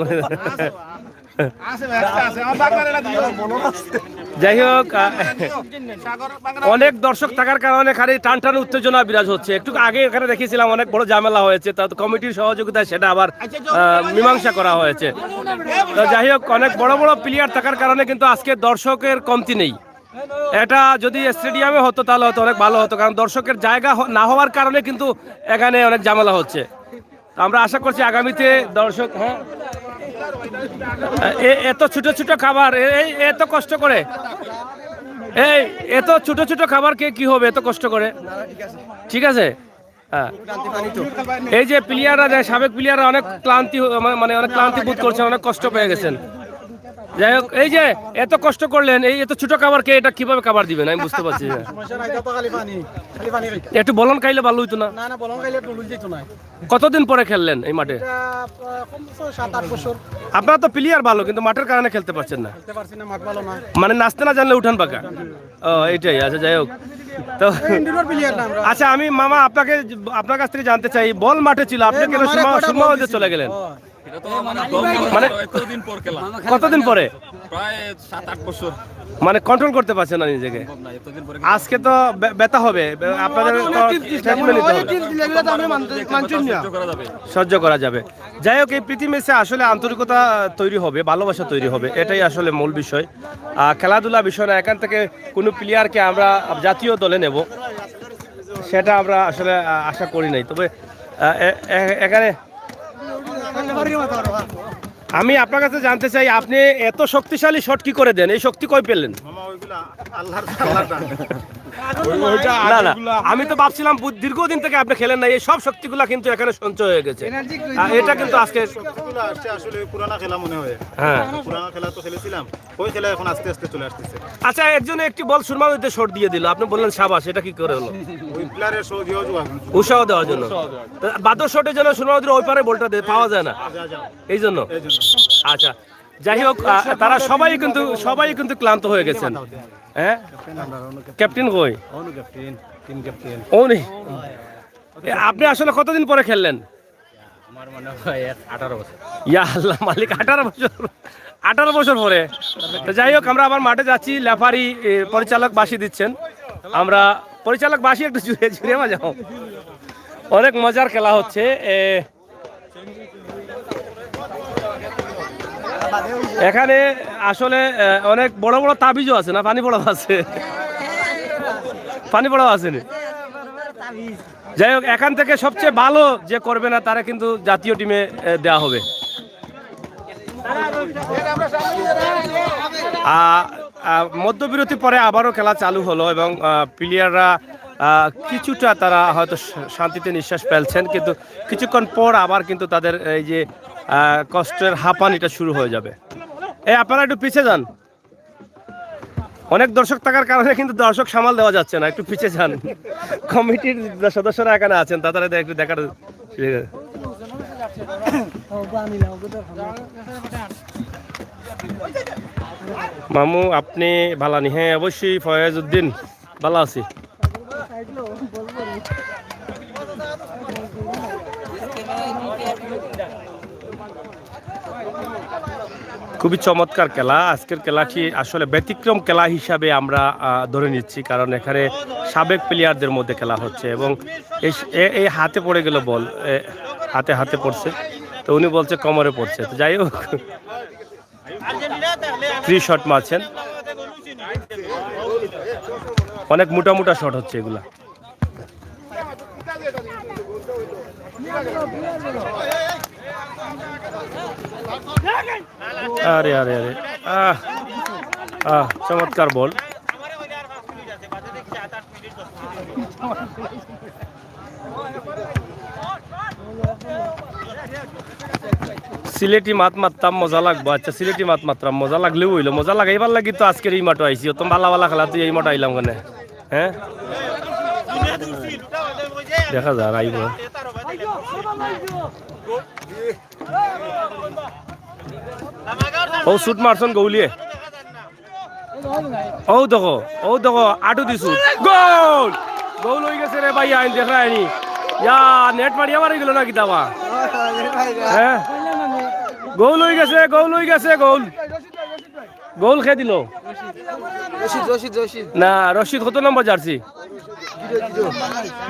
যাই হোক, আহ, অনেক দর্শক থাকার কারণে খালি টান টান উত্তেজনা বিরাজ হচ্ছে। একটু আগে এখানে দেখেছিলাম, অনেক বড় ঝামেলা হয়েছে, তা তো কমিটির সহযোগিতায় সেটা আবার, আহ, মীমাংসা করা হয়েছে। তো যাই হোক, অনেক বড় বড় প্লেয়ার থাকার কারণে কিন্তু আজকে দর্শকের কমতি নেই। এটা যদি স্টেডিয়ামে হতো, তাহলে হয়তো অনেক ভালো হতো, কারণ দর্শকের জায়গা হ-, না হওয়ার কারণে কিন্তু এখানে অনেক ঝামেলা হচ্ছে। তো আমরা আশা করছি আগামীতে দর্শক, হ্যাঁ, এ-, এত ছোট ছোট খাবার, এ-, এই এত কষ্ট করে, এই এত ছোট ছোট খাবার কে কি হবে এত কষ্ট করে? ঠিক আছে, হ্যাঁ। এই যে প্লেয়াররা যায়, সাবেক প্লেয়াররা অনেক ক্লান্তি হ-, মানে, মানে অনেক ক্লান্তি বোধ করছেন, অনেক কষ্ট পেয়ে গেছেন। যাই হোক, এই যে এত কষ্ট করলেন, এই এত ছোট খাবার কে, এটা কিভাবে খাবার দিবেন? আমি বুঝতে পারছি না। সমস্যা নাই, এটা তো খালি পানি, খালি পানি খাইতে। একটু বলন খাইলে ভালো হইতো না? না, না, বলন খাইলে একটু লুজ যেত না। কতদিন পরে খেললেন এই মাঠে? এটা, আহ, কমসে কম সাত আট বছর। আপনারা তো প্লেয়ার ভালো, কিন্তু মাঠের কারণে খেলতে পারছেন না। খেলতে পারছি না, মাঠ ভালো না। মানে নাচতে না জানলে উঠান বাঁকা। ও, এটাই। আচ্ছা, যাই হোক। তো ইন্ডোর প্লেয়ার না আমরা। আচ্ছা, আমি মামা আপনাকে, আপনার কাছ থেকে জানতে চাই, বল মাঠে ছিল, আপনি এই কেন মামার সুরমা, একটা সুরমা বল হতে দিছিল। চলে গেলেন? ও। এটা তো আমাদের দল মানে মানে এতদিন পর খেলা। কতদিন পরে? প্রায় সাত আট বছর। মানে কন্ট্রোল করতে পারছেন না নিজেকে? সম্ভব না, এতদিন পরে খেলা। আজকে তো বে-, ব্যথা হবে, বে-, আপনাদের তো অনেক দিন treatment নিতে অনেক হবে। দিন দিলে এগুলো তো আমরা মানতে, মানছি না। সহ্য করা যাবে। সহ্য করা যাবে। যাই হোক, এই প্রীতি ম্যাচে আসলে আন্তরিকতা তৈরি হবে, ভালোবাসা তৈরি হবে, এটাই আসলে মূল বিষয়। আহ, খেলাধুলা বিষয় না, এখান থেকে কোনো প্লেয়ারকে আমরা জাতীয় দলে নেব, সেটা আমরা আসলে, আহ, আশা করি নাই। তবে, আহ, এ-, এ-, এখানে আমি আপনার কাছে জানতে চাই, আপনি এত শক্তিশালী শট কি করে দেন? এই শক্তি কই পেলেন? মামা, ওইগুলা আল্লাহর, আল্লাহর দান। ওই, ওইটা না, না, আগেরগুলা। আমি তো ভাবছিলাম বু-, দীর্ঘদিন থেকে আপনি খেলেন না, এই সব শক্তিগুলা কিন্তু এখানে সঞ্চয় হয়ে গেছে। Energy আহ, এটা কিন্তু আজকে শক্তিগুলা আসছে আসলে পুরানা খেলা মনে হয়। হ্যাঁ। পুরানা খেলা তো খেলেছিলাম, ওই খেলা এখন আস্তে আস্তে চলে আসতেছে। আচ্ছা, একজনে একটি বল সুরমা নদীতে শট দিয়ে দিল, আপনি বললেন সাবাস, এটা কি করে হলো? ওই প্লেয়ারের সহযোগিতা। উৎসাহ দেওয়ার জন্য। উৎসাহ দেওয়ার জন্য। তো বাদর শটের জন্য সুরমা নদীর ওই পারে বলটা দে-, পাওয়া যায় না, যা, যা। এই জন্য। এই জন্য। আচ্ছা, যাই হোক, আহ, তারা সবাই কিন্তু, সবাই কিন্তু ক্লান্ত হয়ে গেছেন। হ্যাঁ, ক্যাপ্টেন কই? অনু ক্যাপ্টেন, টিম ক্যাপ্টেন। ও নেই। এ, আপনি আসলে কতদিন পরে খেললেন? আমার মনে হয় এক আঠারো বছর। ইয়া আল্লাহ মালিক, আঠারো বছর, আঠারো বছর পরে। তো যাই হোক, আমরা আবার মাঠে যাচ্ছি। লেফারি, এ, পরিচালক বাঁশি দিচ্ছেন। আমরা পরিচালক বাঁশি একটু জুড়ে জুড়ে বাজাও। অনেক মজার খেলা হচ্ছে। এ, এখানে আসলে, এ, অনেক বড় বড় তাবিজও আছে না, পানি পড়াও আছে, পানি পড়াও আছে নি। যাই হোক, এখান থেকে সবচেয়ে ভালো যে করবে না, তারা কিন্তু জাতীয় টিমে, এ, দেওয়া হবে। আহ, আহ, মধ্যবিরতি পরে আবারও খেলা চালু হলো এবং, আহ, প্লেয়াররা, আহ, কিছুটা তারা হয়তো শা-, শান্তিতে নিঃশ্বাস ফেলছেন, কিন্তু কিছুক্ষণ পর আবার কিন্তু তাদের এই যে, আহ, কষ্টের হাঁপানিটা শুরু হয়ে যাবে। এই, আপনারা একটু পিছে যান। অনেক দর্শক থাকার কারণে কিন্তু দর্শক সামাল দেওয়া যাচ্ছে না, একটু পিছে যান। কমিটির যে সদস্যরা এখানে আছেন, তাদের একটু দেখার। মামু, আপনি ভালা নি? হ্যাঁ, অবশ্যই, ফয়েজ উদ্দিন, ভালা আছি। খুবই চমৎকার খেলা। আজকের খেলাটি আসলে ব্যতিক্রম খেলা হিসাবে আমরা, আহ, ধরে নিচ্ছি, কারণ এখানে সাবেক প্লেয়ারদের মধ্যে খেলা হচ্ছে এবং এই স-, এ-, এই হাতে পড়ে গেল বল, এ, হাতে, হাতে পড়ছে, তো উনি বলছে কোমরে পড়ছে। তো যাই হোক, ফ্রি শট মারছেন, অনেক মোটা মোটা শট হচ্ছে এগুলা। আরে, আরে, আরে, আহ, আহ, চমৎকার বল। সিলেটি মাত মাততাম, মজা লাগবো। আচ্ছা, সিলেটি মাত মাততাম, মজা লাগলেও অইলো, মজা লাগাইবার লাগি তো আজকের এই মাঠো আইছি। অত ভালা ভালা খেলা, তুই এই মাঠো আইলাম কেনে? হ্যাঁ, দেখা যাক, আইবো। ও শুট মারছন গৌলিয়ে। ও দেখো, ও দেখো, আটু দিছু। গোল! গোল অই গেছে রে ভাই, আইন দেখ রায়নি। ইয়া, নেট মারিয়া মারি গেল না কিতাবা? হ্যাঁ? গোল অই গেছে, গোল অই গেছে, গোল। গোল কে দিল? রশিদ, রশিদ, রশিদ। না, রশিদ কত নম্বর জার্সি?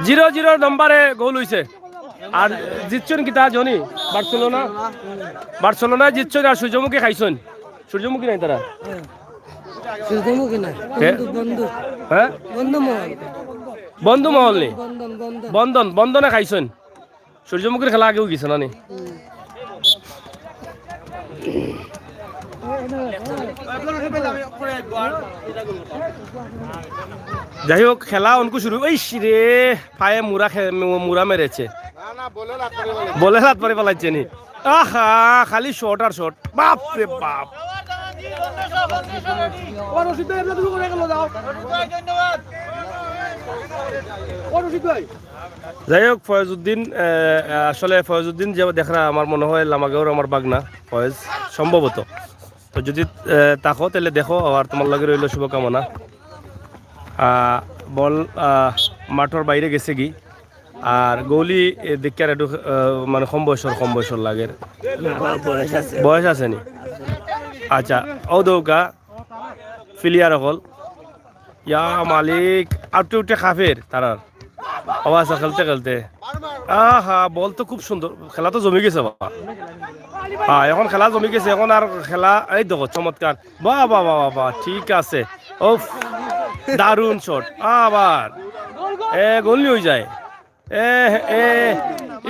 জিরো, জিরো নম্বরে গোল অইছে। আর জিতছন কিতা জনি? বার্সেলোনা? বার্সেলোনা জিতছন আর সূর্যমুখী খাইছন। সূর্যমুখী নাই তারা? সূর্যমুখী নাই। কে? বন্ধু, বন্ধু। হ্যাঁ? বন্ধু মহল। বন্ধু মহল নি? বন্ধন, বন্ধন। বন্ধন, বন্ধনে খাইছন। সূর্যমুখীর খেলা আগেও গেছে না নি? যাই হোক, খেলা অনকু শুরু। ইশ রে, পায়ে মুড়া খে-, মু-, মুড়া মেরেছে। না, না, বলে লাত করে বলে। বলে লাত করে পালাইছে নি? আহা, খালি শট আর শট। বাপ রে বাপ। যাই হোক, ফয়েজউদ্দিন, আহ, আসলে ফয়েজউদ্দিন যে দেখরা, আমার মনে হয় লামাগাঁওর আমার বাগনা ফয়েজ, সম্ভবত। তো যদি, আহ, থাকো, তাহলে দেখো, আর তোমার লগে রইল শুভকামনা। আহ, বল, আহ, মাঠর বাইরে গেছে কি, আর গোলি, এ, দেখি আর একটু, আহ, মানে কম বয়সর, কম বয়সর লাগের। না, বয়স আছে। বয়স আছে নি? আচ্ছা, ও দৌকা, প্লেয়ার অকল। ইয়া মালিক, আউটে উঠে কাফের তারার। ও আচ্ছা, খেলতে খেলতে। আহা, বল তো খুব সুন্দর, খেলা তো জমি গেছে বাবা। হ্যাঁ, এখন খেলা জমি গেছে, এখন আর খেলা, এই দেখো চমৎকার। বাহ, বাহ, বাহ, বাহ, বাহ, ঠিক আছে। ওফ, দারুণ শট। আবার। এ, গোল নি অই যায়। এ, এ,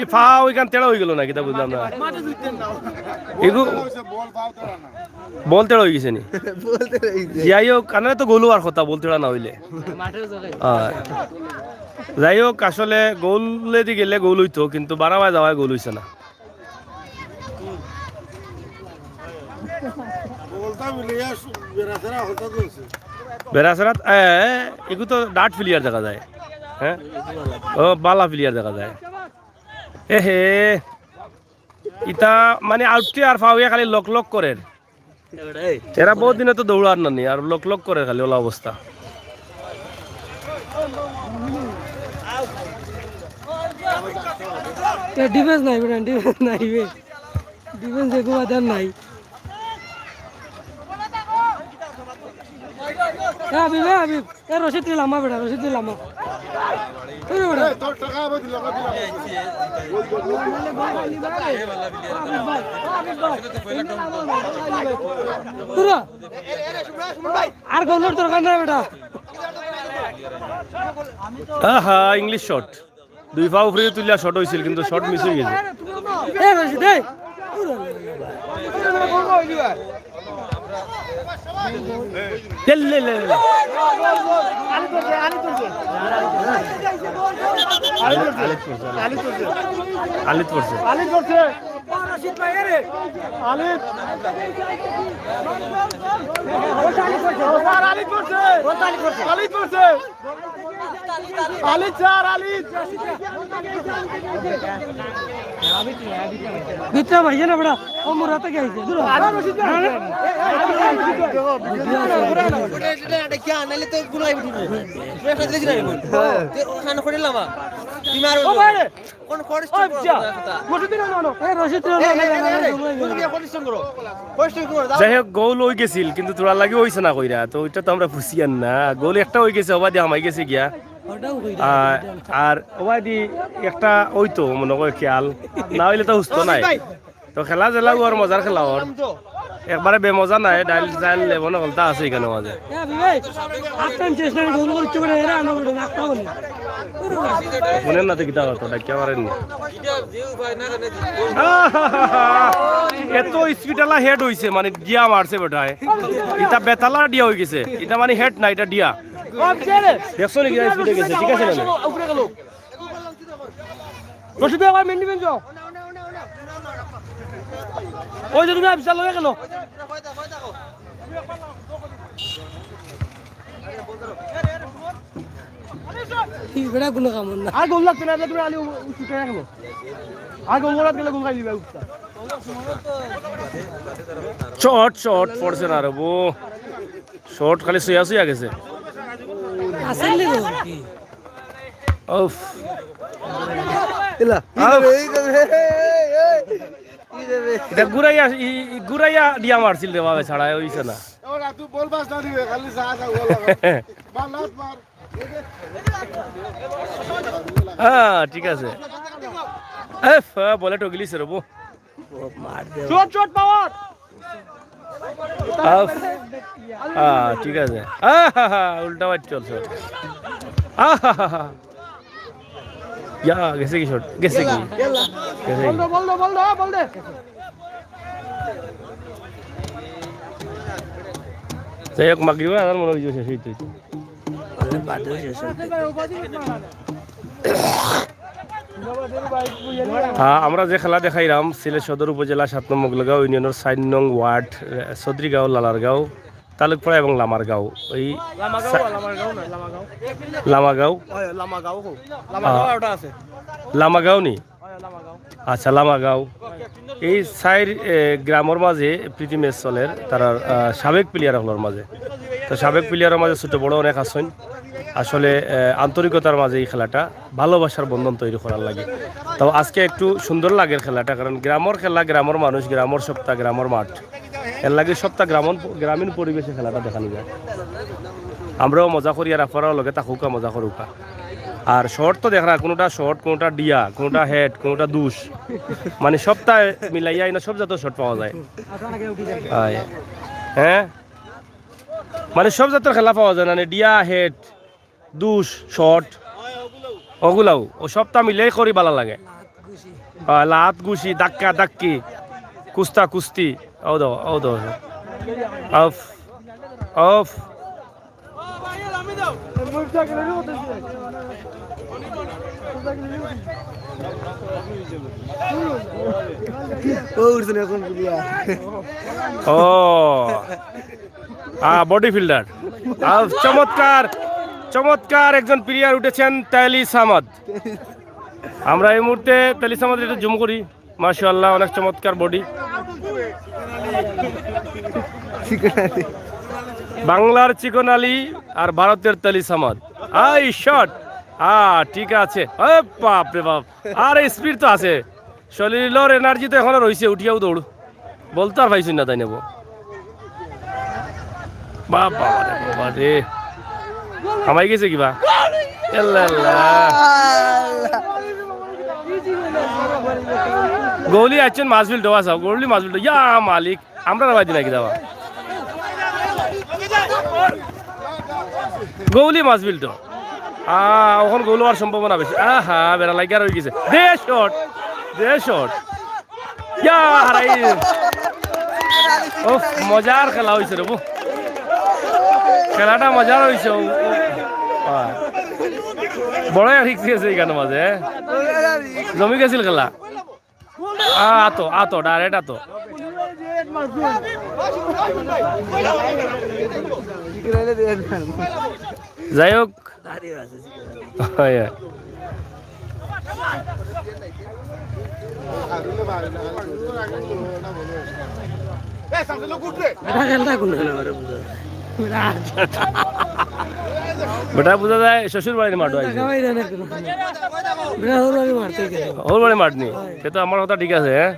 ই ফাও ইখান তেড়া অই গেল না, কিতা বুঝলাম না। এগু-, বল তেড়া অই গেছে নি? বল তেড়া অই গেছে। যাই হোক, কারণে তো গোল অওয়ার কথা, বল তেড়া না অইলে। হ্যাঁ। যাই হোক, আসলে গোলেদি গেলে গোল অইতো, কিন্তু বাড়াওয়ায় যাওয়ায় গোল অইছে না। বলটা মিলিয়া সু-, বেড়াছেড়া হতা চলছে। বেড়াছেড়াত, এ, এগু তো ডাট প্লেয়ার দেখা যায়। হ্যাঁ? ও, বালা প্লেয়ার দেখা যায়। এ হে, ইতা মানে আউটে আর ফাউয়ে খালি লক লক করের। এরা বহুত দিনে তো দৌড়ার না নি, আর লক লক করের খালি, ওলা অবস্থা। এ, ডিফেন্স নাই বেটা, ডিফেন্স নাই বে। ডিফেন্স এগু বাজার নাই। এ, হাবিব, এ, হাবিব। এ, রশিদ, তুই লামা বেটা, রশিদ, তুই লামা। তুই বেটা। হাবিব ভাই, হাবিব ভাই। তুরা। আর গোলর দরকার নাই বেটা। আহা, ইংলিশ শট। দুই পা উপরে তুলিয়া শট অইছিল, কিন্তু শট মিস অই গেছে। এ, রশিদ, এ। লে, লে, লে, লে। আলিত পড়ছে, আলিত পড়ছে। আলিত পড়ছে। আলিত পড়ছে। আলিত পড়ছে। আলিত পড়ছে। আলিত। স্যার, আলিত পড়ছে। আলিত পড়ছে। আলিত স্যার, আলিত। ভিতরে ভাইয়া না বেটা, ও মোর হাতে গেছে, দূর হ। আরে রশিদ ভাই। ওটা, এটা, এটা, এটা কি আনাইলে তো গুলাই উঠবে। তুই একটা দিলে কি না? তুই ওখানে করে লামা। তুই মার ও ভাই রে। কোন ফরেস্ট ওই যা। রশিদ ভাই, না, না, না। এই রশিদ ভাই, না, না, না, না, না, না, না। ফরেস্ট করো। ফরেস্ট করো, যাও। যাই হোক, গোল অই গেছিল, কিন্তু থুড়ার লাগি অইছে না কইরা, তো ওইটা তো আমরা বুঝিয়ার না। গোল একটা অই গেছে, ওবাদি হামাই গেছে গিয়া। ওটাও কই আর, আর ওবাদি একটা অইতো মনে কয় খেয়াল, না অইলে তো হুস্তো নাই। তো খেলা জেলা ওর মজার খেলা ওর। একবারে বেমজা নাই, ডাইল চাইল লেবন হলতা আছে এখানে মাঝে। হ্যাঁ, ভাই, আটটা চেষ্টা করে গোল করতে পারে, এরা আনো করে রাখতে হবে না। মনে না তো কিতা হতো, ডাকিয়া পারেননি। এত স্পিডালা হেড অইছে, মানে, ডিয়া মারছে বেটায়। ইটা বেতালা ডিয়া অই গেছে। ইটা মানে হেড না, ইটা ডিয়া। দেখছো নি কিতা স্পিডে গেছে, ঠিক আছে না? উপরে গেল। রশিদ ভাই, মেন্ডি বেঞ্জো। ওই যে তুমি আফিসার লগে গেল। এই বেটা কোনো কাম না। আর গোল লাগতো না, তুমি আলি উঠে রাখলো। আর গোল করাত গেলে গোল খাই দিবে উঠতা। শট, শট পড়ছে না রে বো। শট খালি সুয়া সুয়া গেছে। আসলে গোল কি? উফ। এলা, আউফ। এই রে, এই রে, এই রে, এই রে। ইটা ঘুরাইয়া, ই, ই, ঘুরাইয়া ডিয়া মারছিল রে বাবা, ছাড়া অইছে না। ওরা তুই বল পাস না দিবে, খালি যা যা বল লাগা। মার, লাত মার। হ্যাঁ, ঠিক আছে। এফ, বলে টগিলিছে রে বো। চোট, চোট, পাওয়ার। আফ। হ্যাঁ, ঠিক আছে। আহা হা, উল্টা বাইট চলছে। আহা হা হা। ইয়া, গেছে কি শট? গেছে কি? গেছে কি? বল দে, বল দে, বল দে, বল দে। যাই হোক, মাগরিবের আজান মনে হয় শেষ অইতে অইতে। হ্যাঁ, আমরা যে খেলা দেখাইরাম, সিলেট সদর উপজেলা সাত নং মোগলগাঁও ইউনিয়নের চার নং ওয়ার্ড, এ, চৌধুরীগাঁও, লালারগাঁও, তালুকপাড়া এবং লামারগাঁও। ওই লামাগাঁও, সা- লামারগাঁও না, লামাগাঁও। লামাগাঁও? ওই, লামাগাঁও কো? লামাগাঁও আহ, আরোটা আছে। লামাগাঁও নি? ওই, লামাগাঁও। আচ্ছা, লামাগাঁও। এই চাইর, এ, গ্রামর মাঝে প্রীতি ম্যাচ চলের, তারার, আহ, সাবেক প্লেয়ার অকলর মাঝে। তো সাবেক প্লেয়ারর মাঝে ছোট বড় অনেক আছইন। আসলে, এ, আন্তরিকতার মাঝে এই খেলাটা ভালোবাসার বন্ধন তৈরি করার লাগি। তো আজকে একটু সুন্দর লাগের খেলাটা, কারণ গ্রামর খেলা, গ্রামর মানুষ, গ্রামর সপ্তাহ, গ্রামর মাঠ। এর লাগি সপ্তাহ গ্রামীণ, গ্রামীণ পরিবেশে খেলাটা দেখানি যায়। আমরাও মজা করি আর আপনারাও লগে থাকুকা, মজা করুকা। আর শট তো দেখরা, কোনোটা শট, কোনোটা ডিয়া, কোনোটা হেড, কোনোটা দুষ। মানে সপ্তাহে মিলাইয়া ইনো সব জাতর শট পাওয়া যায়। হয়। হ্যাঁ? মানে সব জাতর খেলা পাওয়া যায় না, মানে ডিয়া, হেড, দুষ, শট, ওগুলাও। ও সপ্তাহ মিলেই করি ভালা লাগে। আহ, লাত, ঘুষি, ধাক্কা, ধাক্কি, কুস্তা, কুস্তি। ও দো, ও দো। Of, of. ও উঠছে না এখন, বুলিয়া। ও। আহ, বডি ফিল্ডার। আহ, চমৎকার, চমৎকার একজন প্লেয়ার উঠেছেন, তেলিস আহমদ। আমরা এই মুহূর্তে তেলিস আহমদ একটু জুম করি। মাশাআল্লাহ, অনেক চমৎকার বডি। বাংলার চিকন আলী আর ভারতের তেলিস আহমদ। আই শট। আহ, ঠিক আছে। এ বাপ রে বাপ। আর স্পিড তো আছে। শরীরর এনার্জি তো এখনো রইছে, উঠিয়াও দৌড়। বল তো আর পাইছইন না তাইন। বাবা রে, বাবা রে। হামাই গেছে কিবা? এল্লা, এল্লা। গৌলি আইছইন মাছ বিল্টো, বাঁচাও। গৌলি মাছ বিল্টো। ইয়া মালিক, আমরা রাবাই দিন নাকি দাবা? গৌলি মাছ বিল্টো। আহ, অখন গোল অওয়ার সম্ভাবনা বেশি। আহা, বেড়া লাগিয়া রই গেছে। দে শট, দে শট। ইয়া, হারাই। উফ, মজার খেলা অইছে রে বো। খেলাটা মজার অইছে। ও, ও, হ্যাঁ। বড় এক রিক্স গেছে ইখানর মাঝে, হ্যাঁ? জমি গেছিল খেলা। আ, আতো, আতো, ডাইরেক্ট আতো। যাই হোক। হয়, হয়। বেটা বুঝা যায় শ্বশুর বাড়ির মাঠো আইছে। ওর বাড়ি মাঠ নি? সে তো আমার কথা ঠিক আছে, হ্যাঁ?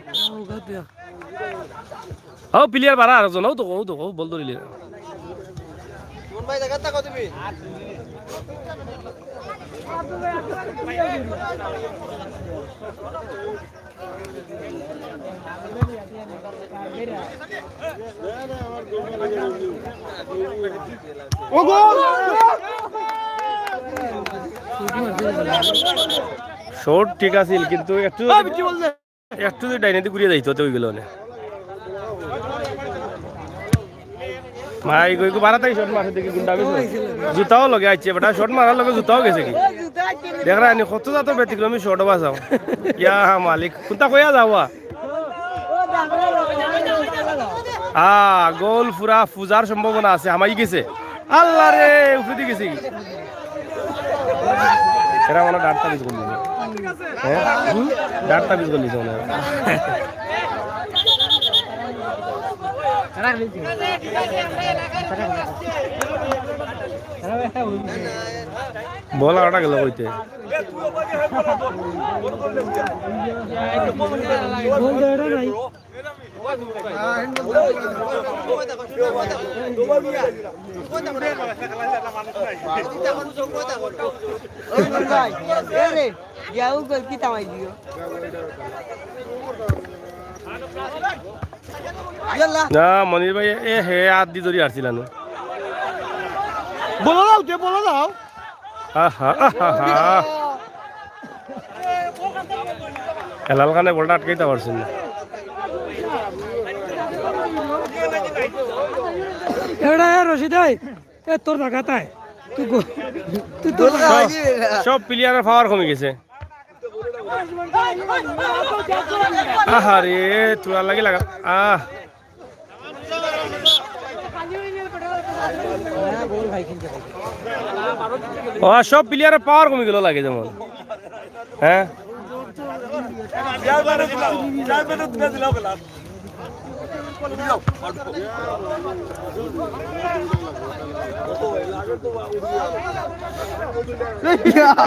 ও, প্লেয়ার বাড়া আরেকজন, ও তো, ও তো, ও বল ধরিলে। ও গোল! শট ঠিক আছিল, কিন্তু একটু, একটু যদি ডাইনেদি ঘুরিয়া যাইতো, তে অইগেলো অনে। মাই গই গো, বাড়াতাই শট মারছে দেখি গুন্ডা বেশি। জুতাও লগে আইছে, বেটা শট মারার লগে জুতাও গেছে কি? দেখরায় নি, কত জাত ব্যতিক্রমী শট বাজাও। ইয়া মালিক, কুনটা কইয়া যাওয়া? আ, গোল পুরা ফুজার সম্ভাবনা আছে, হামাই গেছে। আল্লাহ রে, উপরেদি গেছে কি? এরা মানে ডাটটা মিস করলি। হ্যাঁ? হুম? ডাটটা মিস করলি তো মনে হয়। বল আটা গেল কইতে। না, মনির ভাই, এ হে, আত দি ধরি হারছিল না। বলো দাও, তে বলো দাও। আহা, আহা, আহা। হেলাল খানে বলটা আটকাইতে পারছেন না। এটা রশিদ ভাই, এ তোর জায়গাত আয়। তুই গো-, তুই তোর জায়গাত আয়। সব প্লেয়ারের পাওয়ার কমে গেছে। আহারে, তোরা লাগি লাগা। আহ। ও, সব প্লেয়ারের পাওয়ার কমে গেল লাগে যেমন। হ্যাঁ?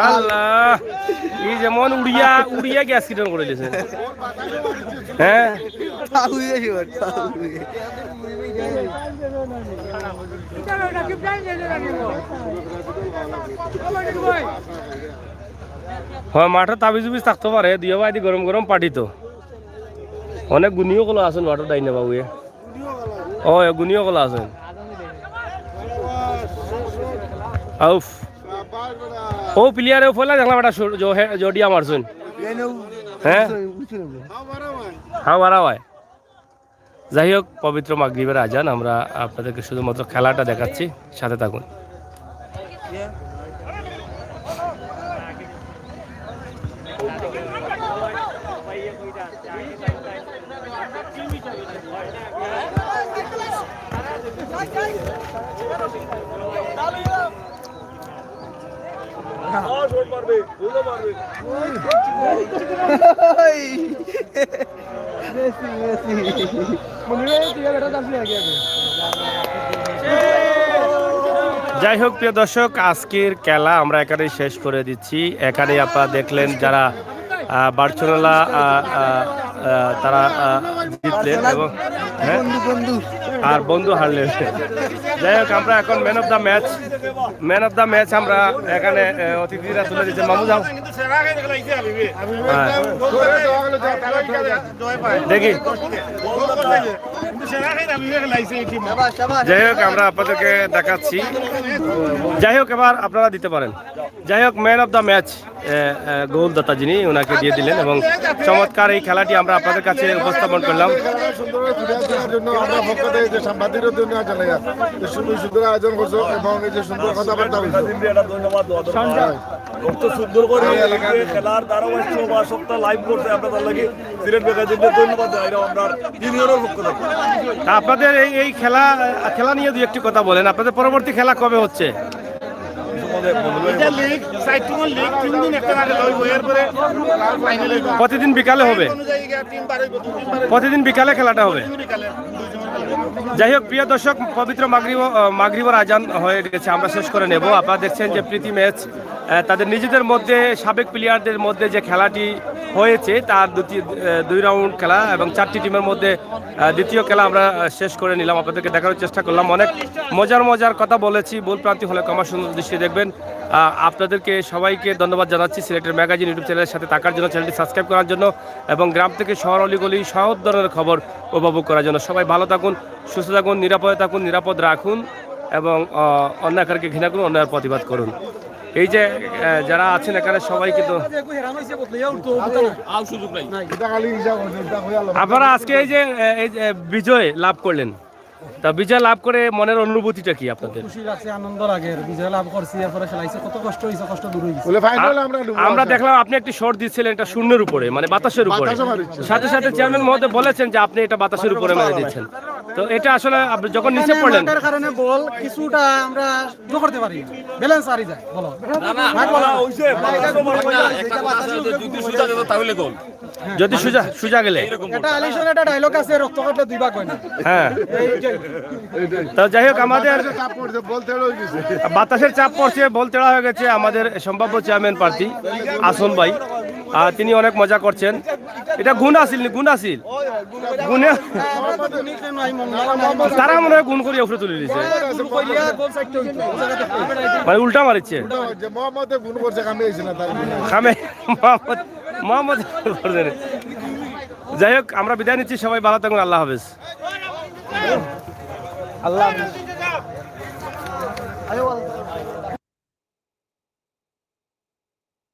আল্লাহ, এই যেমন উড়িয়া, উড়িয়া গ্যাস কিটন করে দিয়েছে। হ্যাঁ? হয়, মাঠো তাবিজ উবিজ থাকতো পারে, দুইও বায়দি গরম গরম পার্টি তো। অনেক গুণী অকল আছইন মাঠো ডাইনে বাবুয়ে। ও, এ গুণী অকল আছইন। আউফ। ও প্লেয়ারে পয়লা দেখলাম একটা শো-, জো-, হে-, জো ডিয়া মারছইন। হ্যাঁ? হাও বারা ভাই। যাই হোক, পবিত্র মাগরিবের আজান, আমরা আপনাদেরকে শুধুমাত্র খেলাটা দেখাচ্ছি, সাথে থাকুন। যাই হোক, প্রিয় দর্শক, আজকের খেলা আমরা এখানেই শেষ করে দিচ্ছি। এখানেই আপনারা দেখলেন, যারা, আহ, বার্সেলোনা, আহ, আহ, আহ, তারা, আহ, জিতলেন এবং, হ্যাঁ? বন্ধু, বন্ধু। আর বন্ধু হারলেন। যাই হোক, আমরা এখন man of the match, man of the match আমরা এখানে, আহ, অতিথিরা তুলে দিচ্ছেন। মামু যাও। হ্যাঁ। দেখি। যাই হোক, আমরা আপনাদেরকে দেখাচ্ছি। যাই হোক, এবার আপনারা দিতে পারেন। যাই হোক, man of the match, এ, এ, গোলদাতা যিনি, ওনাকে দিয়ে দিলেন এবং চমৎকার এই খেলাটি আমরা আপনাদের কাছে উপস্থাপন করলাম। সুন্দরভাবে ফুটে দেওয়ার জন্য আমরা পক্ষ থেকে যে সাংবাদিকরা ধন্যবাদ জানাই। এই সুন্দর সুন্দর আয়োজন করছো এবং এই যে সুন্দর কথাবার্তা বলছো। অত সুন্দর করে এই যে খেলার ধারাবাহিক সব সপ্তাহ লাইভ করছে আপনাদের লাগি। সিলেট ম্যাগাজিনকে ধন্যবাদ জানাই আমরা ইউনিয়নের পক্ষ থেকে। তা আপনাদের এই এই খেলা খেলা নিয়ে দুই একটি কথা বলেন। আপনাদের পরবর্তী খেলা কবে হচ্ছে? এটা লিগ, সাইটুমল লিগ, তিন দিন একটা আগে লইব, এরপরে ফাইনাল হইব। প্রতিদিন বিকালে হবে? অনুযায়ী গিয়া টিম বাড়াইব, দুই টিম বাড়াইব, প্রতিদিন বিকালে খেলাটা হবে? বিকালে। যাই হোক, প্রিয় দর্শক, পবিত্র মাগরিব আহ, মাগরিবর আজান হয়ে গেছে, আমরা শেষ করে নেব। আপনারা দেখছেন যে প্রীতি ম্যাচ, আহ, তাদের নিজেদের মধ্যে, সাবেক প্লেয়ারদের মধ্যে যে খেলাটি হয়েছে, তার দুটি আহ, দুই রাউন্ড খেলা এবং চারটি টিমের মধ্যে আহ, দ্বিতীয় খেলা আমরা আহ, শেষ করে নিলাম। আপনাদেরকে দেখানোর চেষ্টা করলাম, অনেক মজার মজার কথা বলেছি। ভুল প্রান্তি হলে ক্ষমা সুন্দর দৃষ্টি দেখবেন। আহ, আপনাদেরকে সবাইকে ধন্যবাদ জানাচ্ছি সিলেটের ম্যাগাজিন ইউটিউব চ্যানেলের সাথে থাকার জন্য, চ্যানেলটি সাবস্ক্রাইব করার জন্য এবং গ্রাম থেকে শহর, অলিগলি, সব ধরনের খবর উপভোগ করার জন্য। সবাই ভালো থাকুন, সুস্থ থাকুন, নিরাপদে থাকুন, নিরাপদ রাখুন এবং আহ, অন্যায়কারীকে ঘৃণা করুন, অন্যায়ের প্রতিবাদ করুন। এই যে আহ, যারা আছেন এখানে সবাই কিন্তু এটা খালি হিসাব হচ্ছে, এটা হয়ে গেল। আপনারা আজকে এই যে আহ, এই যে বিজয় লাভ করলেন, তা বিজয় লাভ করে মনের অনুভূতিটা কি আপনাদের? খুশি লাগছে, আনন্দ লাগে। বিজয় লাভ করছি, এরপরে খেলাইছে, কত কষ্ট হয়েছে, কষ্ট দূর হয়ে গেছে। বলে ফাইনাল আমরা ঢুকবো। আমরা দেখলাম আপনি একটি শট দিচ্ছিলেন, এটা শূন্যর উপরে, মানে বাতাসের উপরে। বাতাসে মারিছে। সাথে সাথে চেয়ারম্যান মহোদয় বলেছেন যে আপনি এটা বাতাসের উপরে মেরে দিচ্ছেন। তো এটা আসলে আপনি যখন নিচে পড়লেন, মাঠের কারণে বল কিছুটা আমরা জো করতে পারি, ব্যালেন্স হারি যায়। বলো, মাঠ বলো। যদি সুজা যেত তাহলে গোল। যদি সুজা সুজা গেলে, এটা আলিশান একটা ডায়লগ আছে, রক্ত কাটলে দুই ভাগ হয় না। হ্যাঁ। এইটাই। তো যাই হোক, আমাদের চাপ পড়ছে, বল তেড়া হয়ে গেছে। বাতাসের চাপ পড়ছে, বল তেড়া হয়ে গেছে আমাদের সম্ভাব্য চেয়ারম্যান প্রার্থী আসন ভাই। আহ, তিনি অনেক মজা করছেন। এটা গুণ আছিল নি? গুণ আছিল। গুণে তারা মনে হয় গুণ করিয়া উপরে তুলে দিছে, মানে উল্টা মারিচ্ছে। যে মোহাম্মদে গুণ করছে, আমি আইছি না তার গুণ। খামে মোহাম্মদ মোহাম্মদ গুণ করছে না। যাই হোক, আমরা বিদায় নিচ্ছি, সবাই ভালো থাকুন, আল্লাহ হাফেজ।